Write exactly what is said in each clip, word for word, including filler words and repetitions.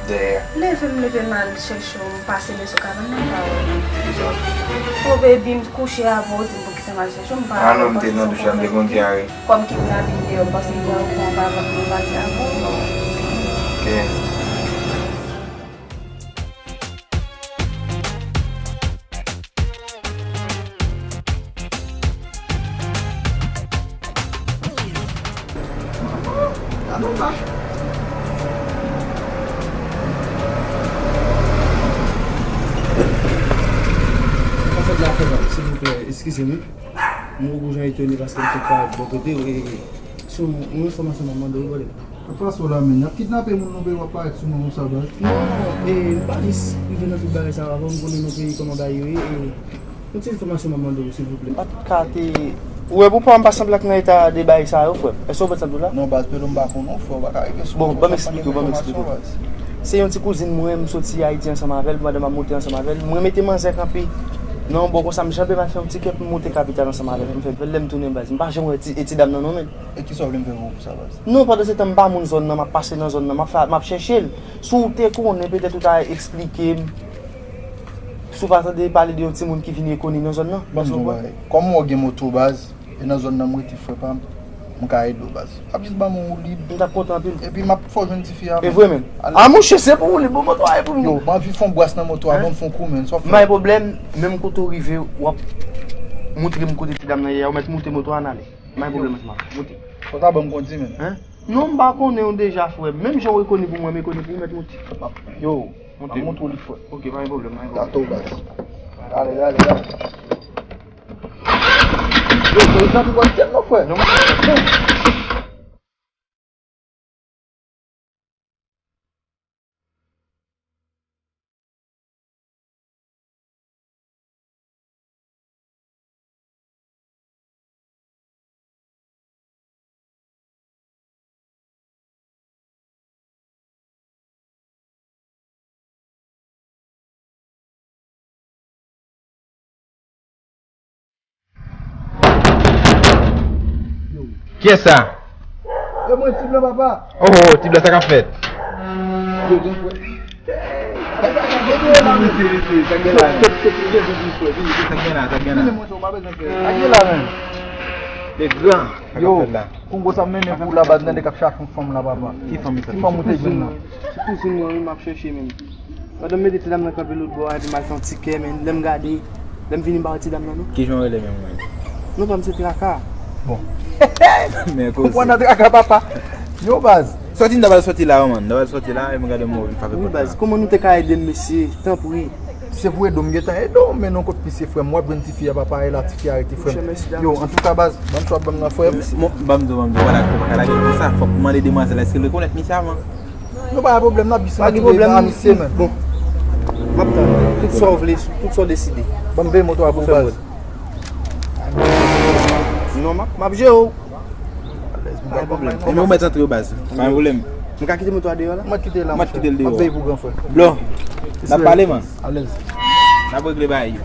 Leve m leve m al chèche w, m pase men sou kabann nan, m pa wè w. Kisa? O baby, m kouche avè w, di m poukisa m al chèche w, m pa wè w. Ah non, m te nan douch la, m te konn dyare. Kòm kidnapin deyò, m panse m pran yon bon bagay pou m pati avè w. Non. Ok. Sa fèt la, frè, silvouplè, eskize m. Mwen gon jan etone paske m sot parèt bò kote w, e, e, se yon, yon enfòmasyon m ap mande w, brother. Sa k pase w la, menn? Y ap kidnape moun nan peyi w ap parèt sou mwen konsa, baz? Non, e, m pa jis rive nan tout bagay sa yo avan, m konnen nan peyi kòman bagay yo ye, e, yon ti enfòmasyon m ap mande w, silvouplè. M pa t ka te, ou wè, pou pa m pa sanble ak nan eta de bagay sa yo, frè m. Èske w konprann sa m di w la? Non, baz, Pedro, m pa konnen w, frè, ou pa ka rive sou mwen konsa san m pa gen enfòmasyon, baz. Se yon ti kouzin mwen, m soti Ayiti ansanm avè l, pandan m ap monte ansanm avè l. Mwen mete manzè kanpe nan yon bò konsa, m janbe m al fè yon ti kè pou m monte kapital ansanm avè l. M fè l, lè m tounen, baz, m pa janm wè ti, e ti dam nan non, menn. E kisa w vle m fè pou ou pou sa, baz? Non, pandan se tan m pa moun zòn nan, m ap pase nan zòn nan, m ap fè, m ap chèche l. Si w te konnen, petèt ou ta eksplike m. Si w pa tande pale de yon timoun ki vin rekoni nan zòn nan, baz, ou konprann? Kòm ou gen moto, baz, e nan zòn nan m rete, frè pa m, m ka ede w, baz. Ap jis ban m yon woulib. M t ap kontan anpil. Epi m ap fè w jwenn tifi a, e vre, menn. A, mouche, se pou woulib, bon, moto a e pou m. Yo, m anvi fè yon bras nan moto a, ban m fè yon kou, menn. Sa w fè? M pa gen pwoblèm, menm kote w rive, w ap montre m kote ti dam nan ye a, ou mèt moute moto a, n ale. M pa gen pwoblèm ansanm avè w. Moute. Fò w ta ban m kondi, menn. Hein? Non, m pa konnen w deja, frè. Menm jan w rekoni pou mwen, m rekoni pou ou, mèt moute. Yo, monte. M ap montre w li, frè. Ok, pa gen pwoblèm, pa gen pwoblèm. Gato, baz. Ale, ale, ale. Yo, frè, ou janbe w ap tèt non, frè. Non, m Kiyès sa? E mwen, Ti Blan, papa. Oh, oh, Ti Blan, sa k ap fèt? Yo, gen fwè. Sa k gen la, sa k gen la, sa k gen la. Vini, monchè, ou pa bezwen pè. Sa k gen la, menn? Le gran. Yo, Kongo sa m mennen pou la baz nan de k ap chache yon fanm la, papa. Ki fanm sa? Ti fanm ou te jwenn nan. Ti kouzin mwen, wi, m ap chèche, menn. Pandan m mete ti dam nan kanpe lòt bò a, epi m al fè yon ti kè, menn. Lè m gade, lè m vini, m pa wè ti dam nan, non. Ki jan w rele menm, mwen? Non pa m se Traka. Bon. Men koze. Ou pran nan Traka, papa. Yo, baz. Sòti, m ta pral sòti la, wi, man. M ta pral sòti la, e m gade m vin frape pòt la. Wi, baz. Kòman nou te ka ede m, mesye? Tanpri. Se pou ede w, m gentan ede w, men non kot pise, frè m. W ap jwenn tifi a, papa, e la tifi a rete, frè m. Monchè, mèsi, Dam. Yo, antouka, baz, ban m swa ban m nan, frè m. Bon, ban m di w, ban m di w, wala, ou pa ka lage l konsa. Fòk ou mande demwazèl la, èske l rekonèt misye avan? Non, pa gen pwoblèm, n ap jis mande a misye, men. Bon. M ap tann. Tout sa w vle, tout sa w deside. Ban m veye moto a pou ou, baz. Non, m ap, m ap jere w. Pa gen pwoblèm. Ebyen, ou mèt antre yo, baz. Pa gen pwoblèm. M ka kite moto a deyò la? Mwen kite la, monchè. Mwen kite l deyò. M ap veye pou gran frè. Blo, n ap pale, man. Alèz. N ap regle bagay yo.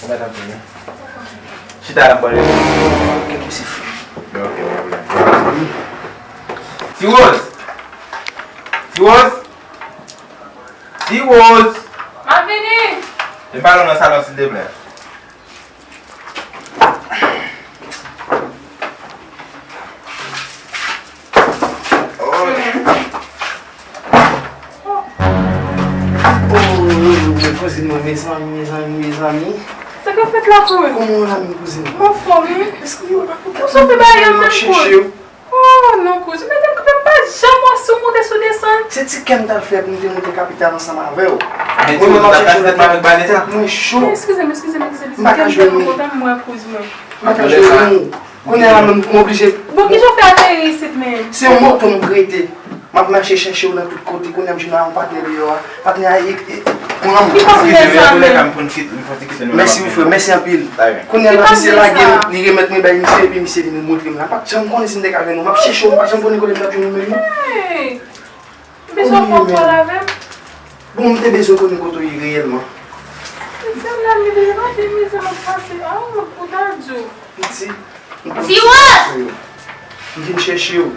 Ou mèt antre, wi. Chita la, m pale. Ok, mesye, frè. Ok, pa gen pwoblèm. Ti Woz! Ti Woz! Ti Woz! M ap vini! Vin pale w nan salon, silteplè. Oh, kouzin mwen, mezanmi, mezanmi, mezanmi. Sa k ap fèt la, kouz? Kòman w la menm, kouzin? M anfòm, wi. Èske yo pa kontan? Ou sot bay yo menm, kouz? Oh, non, kouz. Ou mete m kanpe, m pa janm wè si w monte, si w desann. Se ti kè m t al fè pou m te monte kapital ansanm avè w. Mwen menm m ap chèche w nan pawòl. Mwen cho. Eskize m, eskize m, eskize m. M pa ka jwenn ou. M kontan m wè kouz mwen. M pa ka jwenn ou. Kounye a la menm, m oblije. Bon, kijan w fè ateri isit menm? Se yon moto m prete. M ap mache chèche w nan tout kote. Kounye a m jwenn yon patnè deyò a. Patnè a, e, e, pran m. Ki patnè sa menm? Mèsi wi, frè. Mèsi anpil. Kounye a la, misye lage m, li remèt mwen bay misye, epi misye vin montre m la. M pa t janm konnen si m te ka jwenn ou. M ap chèche w, m pa t janm konnen kote m t ap jwenn ou menm, non. Hey! M bezwen w fè yon pale avè m. Bon, m te bezwen konnen kote w ye reyèlman. Ti Wòz! M vin chèche w.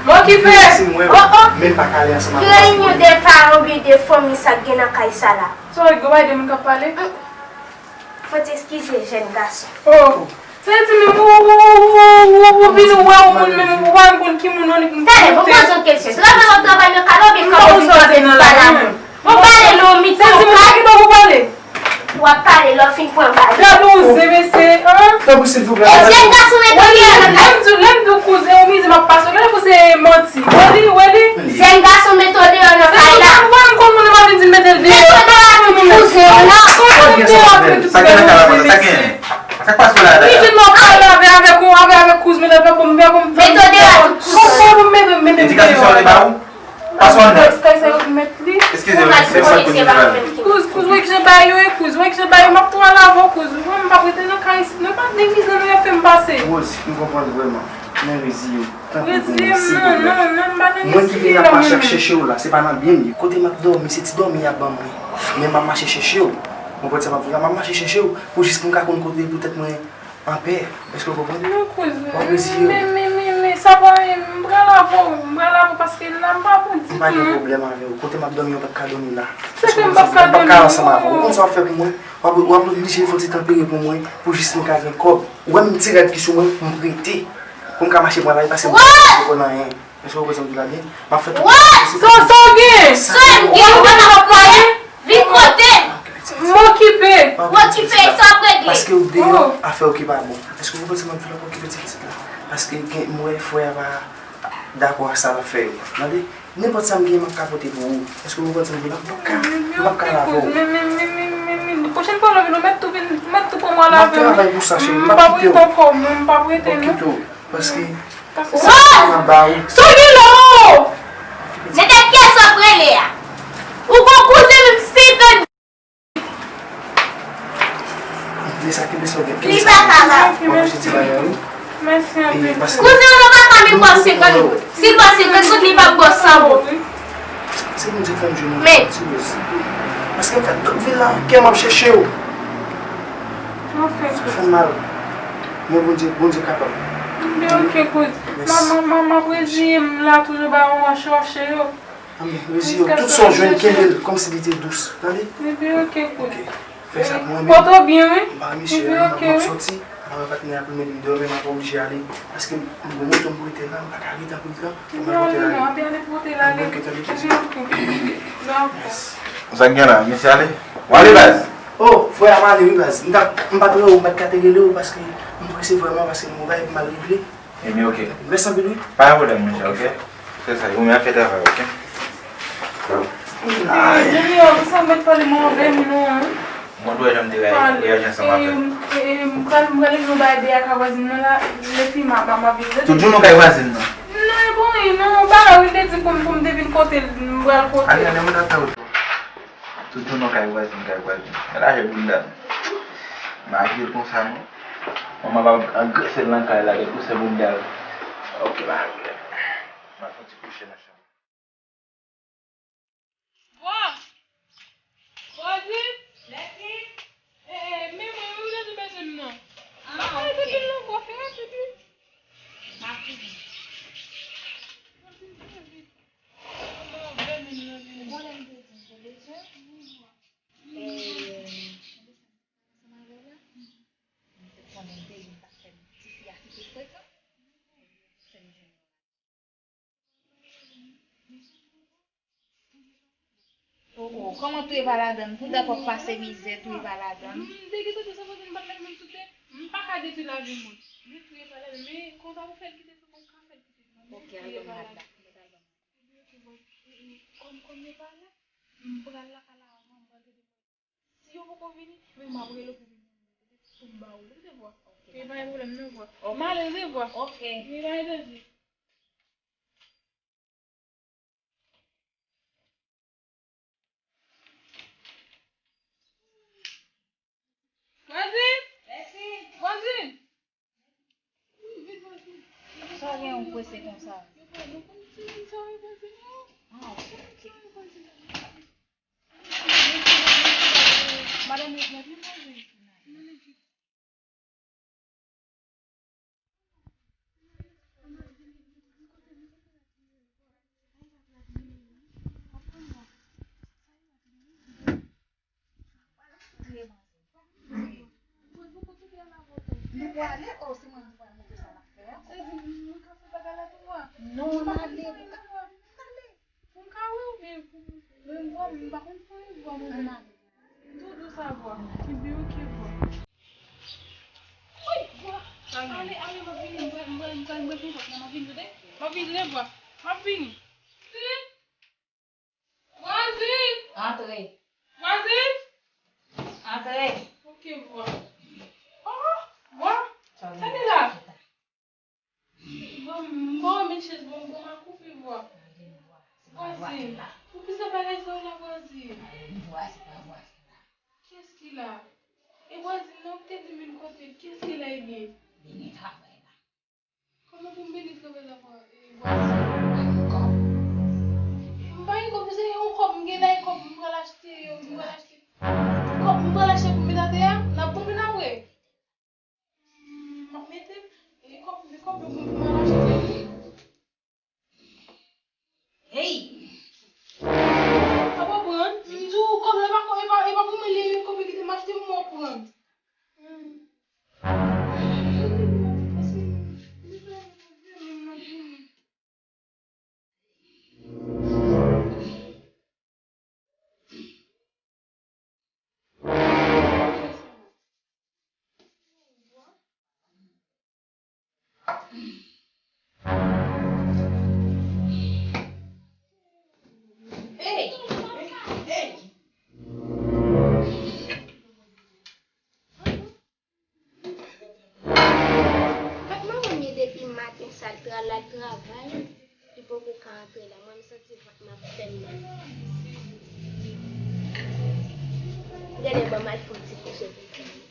M okipe. M vin si m wè w, men m pa ka ale ansanm avè w. Ki reyinyon de paran oubyen de fanmi sa k gen nan kay sa la? Sa w gen bay de moun k ap pale? Fò w eskize jèn gason. Oh. Sa vle di menm ou, ou, ou vin wè yon moun menm ou pa menm konn ki moun ou ni. Tande, bon, poze yon kesyon. Travay w ap travay nan kay la oubyen kòman w vin kanpe vin pale a moun? Bon, pale non, mi tan w ap pale. W ap pale lè w fin pran bagay. Gade yon zen mesye, an. Tanpri, silvouplè. E jèn gason mete w deyò nan kay. Lè m di, lè m di w kouzen, ou mize m ap pase w, gade pou se manti. Wè li, wè li. Jèn gason mete w deyò nan kay la. Ou pa m konn moun nan pa vin di m mete l deyò. Mete w deyò a tout kouzen w nan. Sa gen nan kay la konsa? Sa gen? Sa k pase w la dayè? Li di non, pale avè, avèk ou, avè, avèk kouz mwen, avèk ou, m fè pou m fè. Mete w deyò a tout kouzen. Kòman pou m mete, mete m deyò? Edikasyon sa yo te ba ou? Pase w anndan. Kay sa yo mete li. Eskize m, se mwen ki vin fè l. Kouz, kouz, wè ki jan bagay yo ye, kouz, wè ki jan bagay yo, m ap tou al avè w, kouz. Mwen, m p ap rete nan kay isit non, pa neglijan nou ap fè m pase. Rose, m konprann vrèman. Men reziye w. Tanpri pou mwen, silvouplè. Mwen ki vin ap mache ap chèche w la, se pa nan byen m ye. Kote m ap dòmi, se ti dòmi y ap ban mwen. Men m ap mache chèche w. Ou konprann sa m ap di w la? M ap mache chèche w pou jis pou m ka konn kote poutèt mwen anpè. Èske w konprann? Non, kouz. W ap reziye w. Men, men, men, men, sa pa anyen. M pral avè w. M pral avè w paske la m pa bon ditou non. M pa gen pwoblèm avè w. Kote m ap dòmi, w pa t ka dòmi la. Se ke m p ap ka dòmi non. M p ap ka ansanm avè w. Ou konn sa w ap fè pou mwen? W ap, w ap oblije fè yon ti tanpere pou mwen, pou jis m ka gen kòb. Ou wè menm ti rad ki sou mwen, m prete. Pou m ka mache pran lavi, paske m pa konn anyen. Èske w konprann sa m di w la byen? M ap fè tout sa posib. Sa, sa w gen? Sa w gen? Ou pa t ap pale? Vin kote m. M okipe. M okipe, sa w ap regle? Paske w deyò, afè w ki pa bon. Èske w konprann sa m ap di w la? M okipe ti pitit la. Paske gen, m wè frè a pa dakò ak sa l ap fè yo. Tande? Nenpòt sa m gen, m ap ka pote pou ou. Èske w konprann sa m di w la? M p ap ka, m p ap ka la avè w. Men, men, men, men, men, men, pwochèn fwa w leve nou, mèt tou vin, mèt tou pran mwen la avè w. M ap travay pou sa, cheri. M p ap kite w. M p ap rete ankò, mwen, m p ap rete non. M p ap kite w. Paske se sa m ap ba ou. Sa w gen la? Nèg, kiyès w ap rele a? Ou gon kouzen menm senkant. Kenbe sa, kenbe sa w gen. Kenbe sa. Li pa ka la. Mwen manje ti bagay wi. Mèsi anpil. Kouzen w nan pa ka menm ba w senkant goud. Si l ba w senkant goud, li p ap ba w san goud. Se Bondye k fè m jwenn yon ti Rose. Paske m fè tout vil la, kè m ap chèche w. Sa fè m mal. Men Bondye, Bondye kapab. Byen, oke, kouz. Mèsi. M, m, m, m ap reziye m la toujou ba yon wòche wòche yo. Anben, reziye w. Tout sa w jwenn, kenbe l kòmsi li te dous. Tande? Byen, oke, kouz. Oke. Fè sa pou mwen, men. Pòte w byen, wi. M pa mesye, m ap soti. Apre patnè a pou l mete m deyò, men m ap oblije ale. Paske m gon moto m prete la, m pa ka rete anpil tan. Mwen pote l ale. Non, non, non, anpil ale pote l ale. Anben, oke, tande, kouzin. Oke, oke. Dakò. Sa k gen la, misye ale? W ale, baz? Oh, frè a, m ale wi, baz. M ta, m pa t wè w, m pa t ka te rele w paske m prese vrèman, paske m gon bagay pou m al regle. Ebyen, oke. Mèsi anpil, wi. Pa gen pwoblèm, monchè, oke? Fè sa, ou menm ap fè travay, oke? Ay. Daniel, ou sa mèt pale mwen anvè m non, hein? Mwen dwe janm te reyaji ansanm avè m. E, e, m pral, m pral regle yon bagay deyò kay vwazin nan la, lè fi m a, m a, m a vin. Tout jounen w kay vwazin nan? Non, e bon, e non, yon bagay wi, l te di pou m, pou m te vin kote l, m pral kote l. Ale, ale, mwen ap fè wout. Tout jounen w kay vwazin, kay vwazin. Gad lajè bounda m. M a vye l konsa non. Manman pa agrese l nan kay la, gen kousè bounda l. Ok, pa gen pwoblèm. M ap fè yon ti kouche nan chanm. Vwa! Vwazin! Lèfim! E, e, men mwen wi, ou tande bezwen m nan. Ah, ok. M ap rete vin nan kò, fè rapid wi. M ap vini. Vwazin, fè vit. Ou konnen m te di m te bezwen. E, ansanm avè w la, m te konnen m te di m t ap fè ti fi a kite frekan. Fè m jwenn yon. Oh, oh, kòman tou e pa ladann? Pou dat w ap pase mizè, tou e pa ladann? M te gentan di w sa, vwazin, m pa t mèt menm sou tè. M pa ka detwi lavi moun. Men tou e pa ladann. Men konsa pou fè l kite frekan, m ka fè l kite frekan. Ok, al ban m rad la. Mèt al ban m. Kòm, kòm yo pa la, m pral lakay la avan, m pral gade. Si yo poko vini, men m ap rele w pou vin pou m ba ou li, tande vwa. Ok. Wi, pa gen pwoblèm non, vwa. Ok. M ale wi, vwa. Ok. Wi, pa gen danje. Vwazin! Vwazin! Sa w gen ou prese konsa? Ah, ok, ok. Ou ale, o, se mwen ki pral montre sa l ap fè a. Sa vle di, nou ka fè bagay la tou, vwa? Non, ann ale, nou ka, ann ale. Pou m ka wè w, men pou m, men vwa, m pa konn fè vwa, mwen menm. Ann ale. Tou dous a vwa. Ebyen, oke, vwa. Wi, vwa. Ale, ale, m ap vini, m pral, m pral, m pral, m pral fè sa, m ap vini, tande? M ap vini, tande, vwa. M ap vini. Vwazin! Antre. Vwazin! Antre. Oke, vwa. Oh, vwa. Sa gen la? Bon, bon, men chèz, bon, bon, m a koupe vwa. Vwazin, ou plis nan bagay sa yo la, vwazin. Kiyès ki la? E vwazin nan, ou te di m vin kote, kiyès ki la ebyen? Kòman pou m beni travay la, vwa-, e, vwazin? M pa gen kòb, se yon kòb m gen la, e kòb m pral achte, m pral achte. Kòb m pral achte pou m met atè a, n ap bon vin apre. M ap mete, e kòb, e kòb yo pou m al achte. Hey! Papa pran, m di w kòb la pa, e pa, e pa pou mwen li ye, men kòb yo kite m achte m, mwen pran. Hey! Hey! Ak manman m ye depi maten sa l tra-, l al travay, li poko ka antre la. Mwen, m santi vant mwen ap fè m mal. Genlè ban m al fè yon ti kouche pou m fè mete.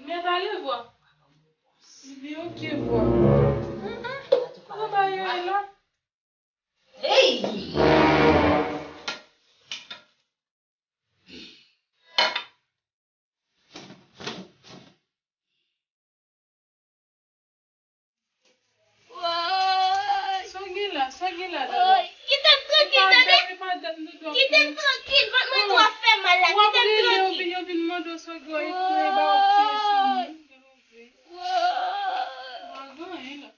Mèt ale vwa. Li oke vwa. Kòman bagay yo ye la? Hey! Sa w gen la, sa w gen la, dada? Kite m trankil, tande? Kite m trankil, vant mwen twò fè mal la, kite m trankil. Yo vin mande w sa w gen, yo ba w presyon. Pa gen anyen la.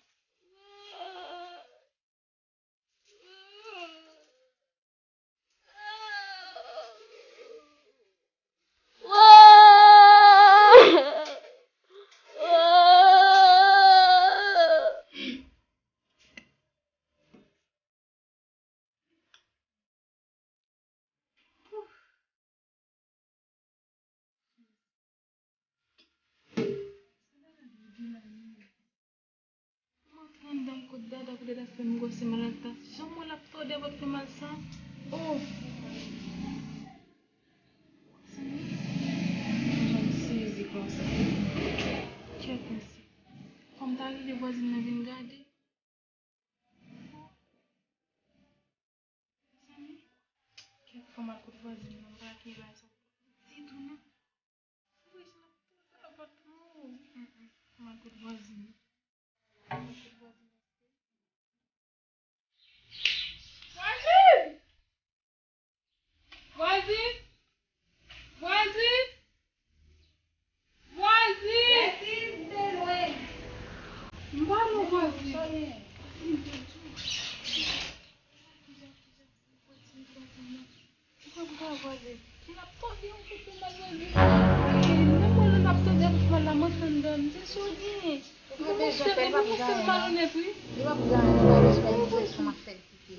M antre anndan kot dada, pou dada fè m gwòse malad la. Jan mwen l ap tòde vant fè mal sa. Oh! Mezanmi, jan m sezi konsa. Kèt mesye. Fò m ta rele vwazin nan vin gade. Mezanmi, kèt, fò m al kot vwazin nan, m pa gen bagay sa ditou non. Wi, sa ap, sa ap bat mwen. Mm, mm. Fò m al kot vwazin nan. Fò m al kot vwazin nan. Vwazin! Vwazin! Vwazin! Vwazin! Bèti, m te lwen. M pa lwen, vwazin. Sa w gen? Vwazin, vwazin, vwazin. Ou konn sa, vwazin? L ap tòde yon kote, vwazin. Nan mwen, l ap tòde avèk mal la, mwen fè m dòmi. Se sa w genyen. Ou pa bezwen pè, l p ap gen anyen non. Li p ap gen anyen, ou pa bezwen pè, se sa m ap fè l kite.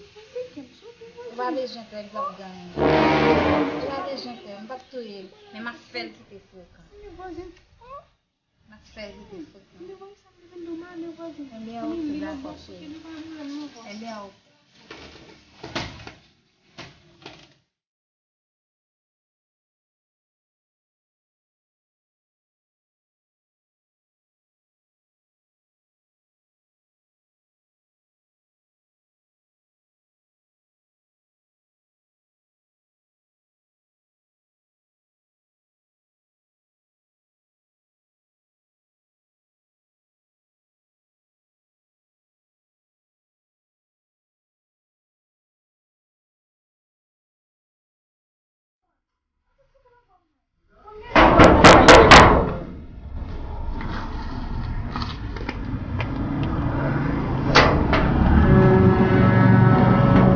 Ou pa bezwen pè, li p ap gen anyen. Ou pa bezwen pè, m p ap touye l, men m ap fè l kite frekan. N ap fè vide. Ebyen, ok, dakò, cheri. Ebyen, ok.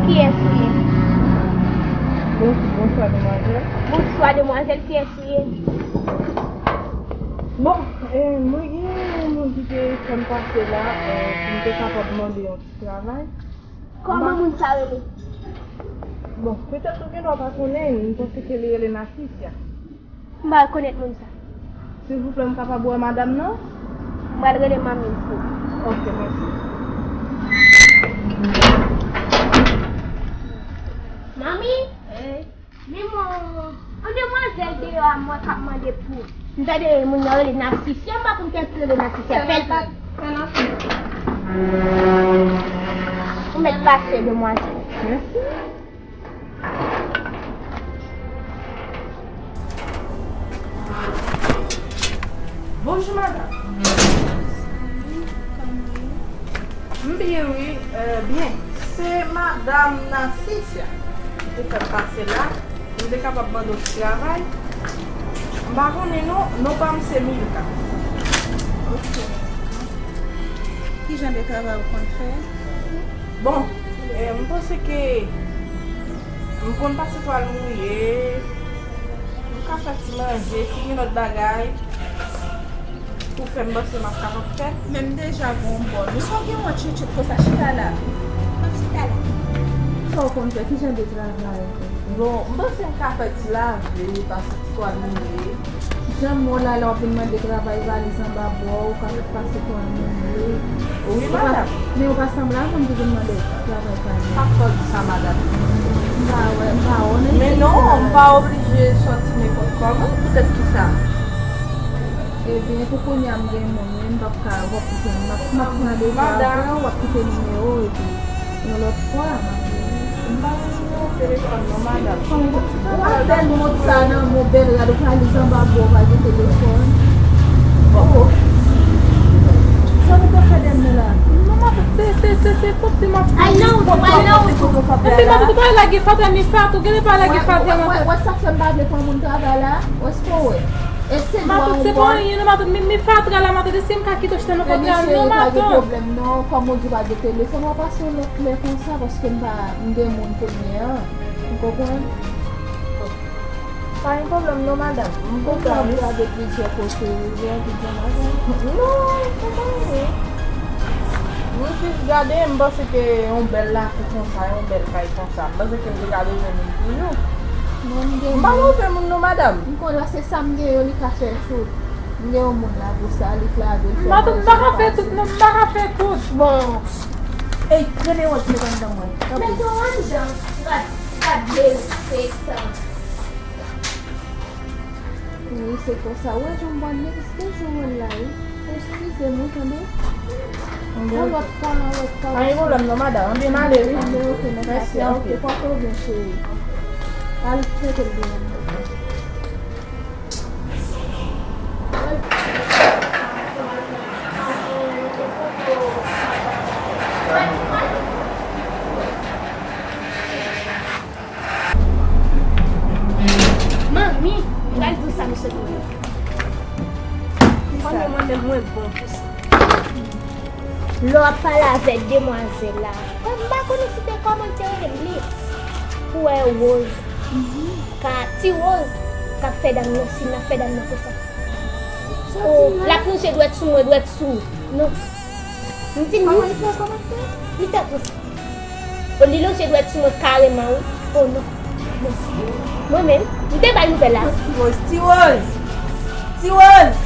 Kiyès ou ye? Bon, bonswa, demwazèl. Bonswa, demwazèl. Kiyès ou ye? Bon, eh, mwen gen yon moun ki te fè m pase la, eh, pou m te kapab mande yon ti travay. Kòman moun sa rele? Bon, petèt ou gendwa pa konnen l, m panse ke li rele Nasisya. M pa rekonèt moun sa. Silvouplè, m kapab wè madanm nan? M pral rele manmi l pou ou. Ok, mèsi. Manmi? Ey. Men mwen, yon demwazèl deyò a m wè k ap mande pou. M tande moun nan rele Nasisya, m pa konn kiyès ki rele Nasisya. Fè l pa. Ou mèt pase, demwazèl. Mèsi. Bonjou, madanm. M byen, wi. Eh, byen. Se madanm Nasisya ki te fè m pase la. M te kapab mande w ti travay. M pa konnen non, non pa m se Milka. Ok. Ki jan de travay ou konn fè? Bon, eh, m panse ke m konn pase twal mouye, m ka fè ti manje, si gen lòt bagay pou fè m panse m ap kapab fè. Men m deja gen yon bòn. Ou sa w gen wont chouchout konsa, chita la. Chita la. Sa w konn fè, ki jan de travay ou konn fè? Bon, m panse m ka fè ti lave, pase ti twal mouye. Jan m wè w la, lè w ap vin mande travay valiz anba bra w, ou ka fèk pase twal mouye. Wi, madanm. Men ou pa sanble a moun ki vin mande travay pa li. Pa fò di sa, madanm. M pa wè, m pa wè w nan... Men non, m pa oblije sòti nenpòt kòman, poutèt kisa? Ebyen, pou kounye a m gen moun, wi, m p ap ka, w ap kite m, m ap, m ap pran de... Madanm, w ap kite nimewo epi yon lòt fwa, m ap rele. M pa gen nimewo telefòn non, madanm. Ou ap bèl mond sa nan men w, bèl rad, ou valiz anba bra w, pa gen telefòn. Oh, oh. Sa nou te fè dènye la? Non, matant, se, se, se, se kòb li m ap... Ay, non, fòt, ay, non. Kote w ap fè la? Epi matant, ou pa lage fatra, mi fatra, ou genlè pa lage fatra, matant. Wè, wè, wè sa k fè m pa vle pran moun travay la? Wè, èske w wè? E se dwa ou. Matant, se pa anyen non, matant, mi, mi fatra la, matant, èske m ka kite w chita nan fatra? Non, matant. Cheri, pa gen pwoblèm non, kòm ou di w pa gen telefòn, w a pase yon lòt lè konsa, paske m pa, m gen moun kounye a. Ou konprann? Pa gen pwoblèm non, madanm. M kontan, wi. Ou ka gade plizyè kote, wi, lè w vin janm avè m. Non, se pa anyen. Mwen jis gade, m panse ke yon bèl lakou konsa, yon bèl kay konsa. M panse ke m te ka bezwen moun toujou. Non, m gen moun. M pa move moun non, madanm. M konnen se sa m gen yo, li ka fè tout. M gen yon moun la pou sa, li k lave, l fè manje, li pase. Matant, m pa ka fè tout, non, m pa ka fè tout. Bon. Ey, rele wòch, met anndan mwen. Tanpri. Mete w anndan, rat, rat derespektan. Wi, se konsa. Wè jan m pral negosye jou mwen la, wi. Eskize m, wi, tande. Yon lòt fwa, yon lòt fwa. Pa gen pwoblèm non, madanm. Anben, m ale, wi. Anben, ok, mèsi anpil. Mèsi, ok, pòte w byen, cheri. Al trete l byen. Manmi, m pral di w sa m sot wè. Kisa? Mwen menm, mwen bon pou sa. Lè w ap pale avèk demwazèl la, m pa konnen si te kòman l te rele m li. Pou wè Rose. Ka, ti Rose k ap fè dam nan, si l ap fè dam nan konsa. Oh, l ap lonje dwèt sou mwen, dwèt sou. Non. M di l, li fè kòman l fè? Li fè konsa. Oh, li lonje dwèt sou mwen kareman, wi. Oh, non. Bon. Mwen menm, m te bay nouvèl la. Ti Rose, ti Rose! Ti Rose!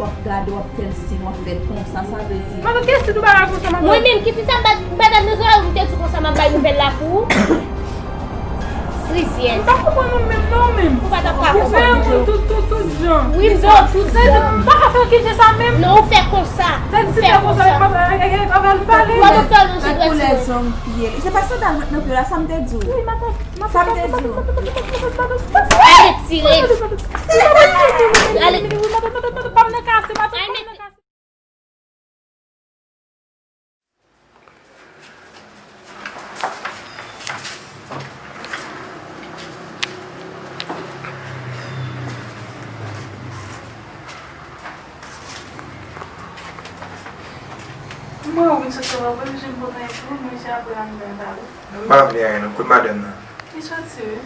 w ap gade, w ap fè l siy, w ap fè konsa, sa vle di. Matant, kiyès ki di w bagay konsa, matant? Mwen menm, ki fi sa m pa, m pa t ap nan zòrèy ou, m te di konsa m ap bay nouvèl la pou ou. Rizyèz. M pa konprann ou menm, non, menm. Ou pa t ap ka konprann. Ou fè moun tout, tout, tout jan. Wi, m fè w tout jan. Sa vle di, m pa ka fè w kite sa menm. Non, ou fè konsa. Sa vle di, si fè konsa, m pa, e, e, e, avè l pale. W ap fè w lonje dwèt sou mwen. Piye. Se pa sandal mwen nan pye w la, sa m te di w. Wi, matant, matant, sa m te di w. Ale tire. Ale. Pa m nan kase, matant, pa m nan kase. Mwen, ou vin soti anba, ou pa bezwen pote anyen pou mwen, manje apre la, m vin ba ou. Non, m pa vle anyen non, kot madanm nan? Li soti, wi.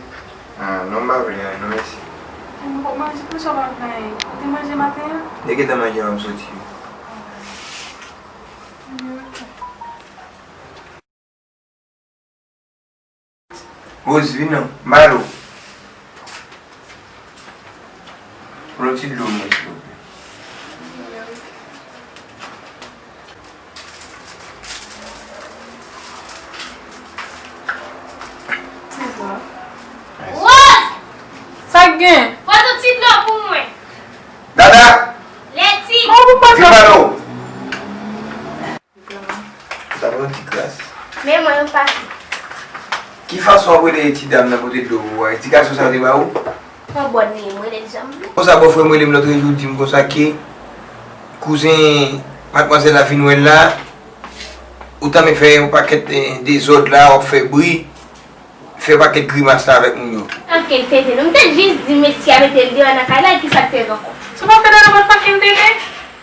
Ah, non, m pa vle anyen non, mèsi. Mwen, manje, pou sa w pa vle anyen? Ou te manje maten an? Li gentan manje anvan m soti, wi. Ah. Wi, ok. Rose, vin non, m ba ou. Pran yon ti dlo mwen, silvouplè. Rose! Sa k gen? Pote yon ti dlo pou mwen. Dada! Leti! Vin ba nou! Sa pran ti kras. Men mwen yon pati. Ki fason w ap rele ti dam nan pote dlo pou ou a? Edikasyon sa yo te ba ou? Yon bòn li ye, m rele l jan m vle. Konsa bòfrè m rele m lòt jou, l di m konsa ke kouzen madmwazèl la vin wè l la, ou tanmen fè yon pakèt, eh, dezòd la, w ap fè bri, fè yon pakèt grimas la avèk moun yo. Anke l pete nou. M te jis di mesye a mete l deyò nan kay la, e kisa k te gen ankò? Sou pa fè dada pa fakin tete.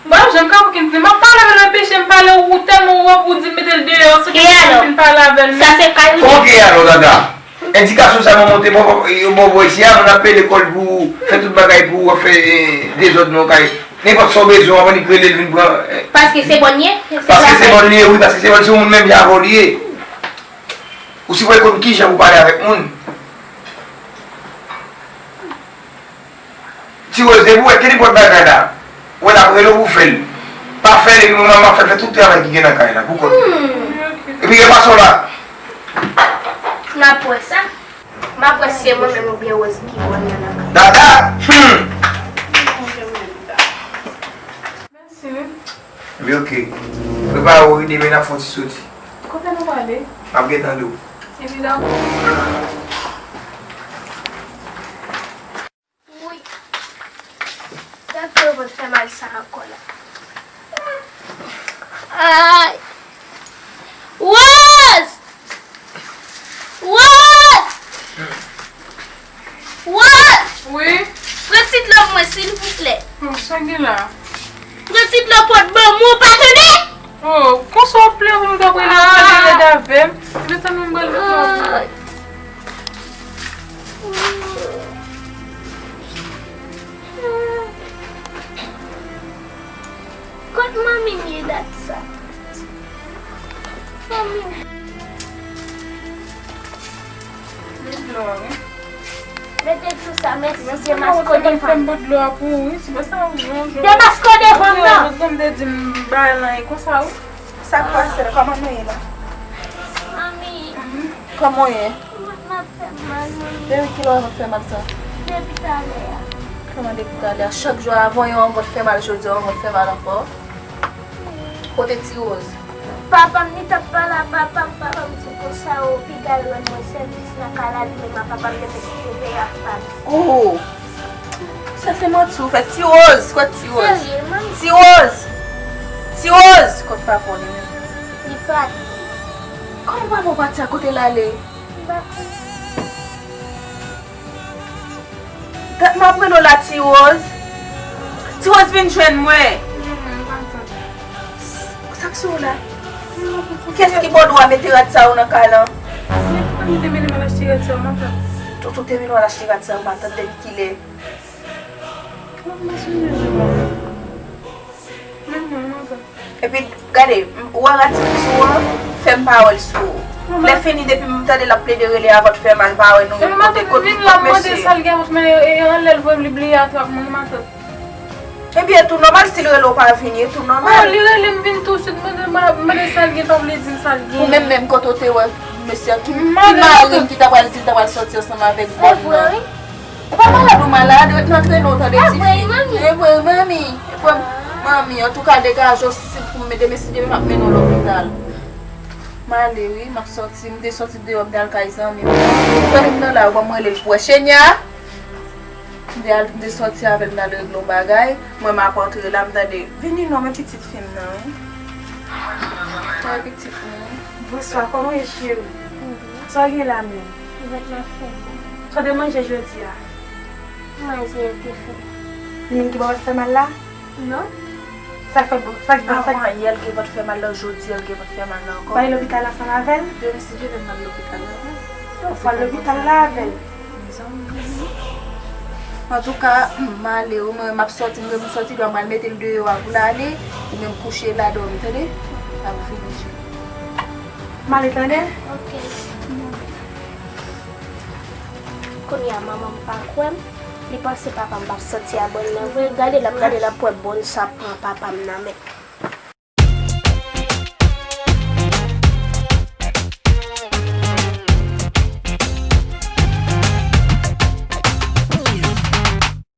Bon, jan m ka pou ki m te, m ap pale avè l nan peche, m pale ou tèlman ou wè pou di m mete l deyò, se ke m fin pale avè l. Sa se kay ou. Kòman ke alò, Dada? Endikasyon sa yo monte, bon, yo ba w bò isi a, moun ap peye lekòl pou ou, fè tout bagay pou ou, ap fè, eh, dezòd nan kay. Nenpòt sa w bezwen, w ap annik rele l vin pran, eh. Paske se bòn li ye? Paske se bòn li ye, wi, paske se bòn, se yon moun menm jan avè w li ye. Ou sipoze konn kijan pou pale avèk moun. Ti Rose, depi w wè kenenpòt bagay la, w wè l ap rele w pou fè l. Pa fè l, epi mwen, m ap fè l fè tout travay ki gen nan kay la, pou kont li. Hmm. Epi gen fason la. M ap wè sa. M ap wè si se mwen menm oubyen Rose ki bon nan nan kay. Dada! Hmm. Mèsi, wi. Ebyen, oke. Prepare w, wi, demen n ap fè yon ti soti. Kote nou prale? M ap gentan di w. Epi dakò. Wi. Gad pou yo vant fè mal sa ankò la. Ay! Rose! Rose! Rose! Wi? Pran ti dlo pou mwen, silvouplè. Bon, sa gen la? Pran ti dlo pot ban mwen, ou pa tande? Oh, konsa w ap plere, ou t ap rele m, rele avè m. Depi tann mwen pral vin. Kot manmi m ye dat sa? Manmi m. Met dlo a, wi. Mete sou sa, mèsi, demaske w devan m. Fè m pot dlo a pou ou, wi. Se pa sa, ou jan. Demaske w devan m, non. Lòt granm te di m bagay lan e konsa, wi. Sa k pase la? Kòman nou ye la? Manmi. Kòman w ye? Vant mwen ap fè m mal, manmi. Depi kilè w vant fè mal sa? Depi talè a. Kòman depi talè a? Chak jou avan yon vant fè mal, jodi a yon vant fè mal ankò. Kote Ti Rose? Papa m, li t ap pale a papa m, papa m di konsa, o, piga l rann mwen sèvis nan kay la, li menm ak papa m te mete sou veye ak pati. Oh! Sa se manti ou fè. Ti Rose, kot Ti Rose? Serye, manmi. Ti Rose! Ti Rose! Kot papa w li menm? Li pati. Kòman papa w pati a, kote l ale? M pa konn. Dat m ap rele w la, Ti Rose. Ti Rose, vin jwenn mwen. Sa k sou ou la? Kiyès ki ba w dwa mete rad sa yo nan kay lan? Se pou mwen te mele m al achte rad sa yo, matant. Toto te vin wè l achte rad sa, ou pa tande depi kilè. Epi, gade, ou wè rad sa sou ou an, fè m pa wè l sou ou. Lè fini, depi m tande l ap plede rele avan, fè m al pa wè nou, kote, kote, kote mesye. Sa l gen, men anlè l vre, li bliye atrap mwen, matant. Ebyen, tou nòmal, si l rele w pa vini, tou nòmal. Oh, li rele m vin tou swit, mande, mande sa l gen, pa vle di m sa l gen. Ou menm menm, kote w te wè mesye a, ki, ki mari m ki ta pral di l ta pral sòti ansanm avèk bòn nan. Ou pa malad, ou malad, ret nan trennen w, tande, tifi. E vre, manmi. E vre, manmi. Antouka, degaje w, si se pou m mete, men si demen m ap mennen w lopital. M ale, wi, m ap sòti, m te sòti deyò, m te al kay zanmi m. Zanmi m nan la, ou ban m rele l pou wè Chenya. M te al, m te sòti avè l, m t al regle yon bagay. Mwen, m ap antre la, m tande, "Vini non, men pitit fi m nan, wi." Mwen, pitit mwen. Bonswa, kòman w ye, cheri? Sa w gen la menm? Vant la fè mal. Sa w te manje jodi a? Manje te fè. Li menm ki ba w fè mal la? Non. Sa fè bon, sa, sa, sa. Avan yè, l gen vant fè mal la, jodi a, l gen vant fè mal la ankò. Bay lopital ansanm avè l? Demen, si Dye vle, m al lopital avè l. Ou pral lopital la avè l. Antouka, m ale, wi, mwen, m ap sòti, mwen, m sòti deyò, m al mete l deyò a pou l ale, ou menm kouche la, dòmi, tande? L ap vini. M ale, tande? Ok. Kounye a, manman m pa kwè m. Li panse papa m p ap sòti a bòn nan vre. Gade l ap, gade l ap wè bòn sa pran papa m nan men.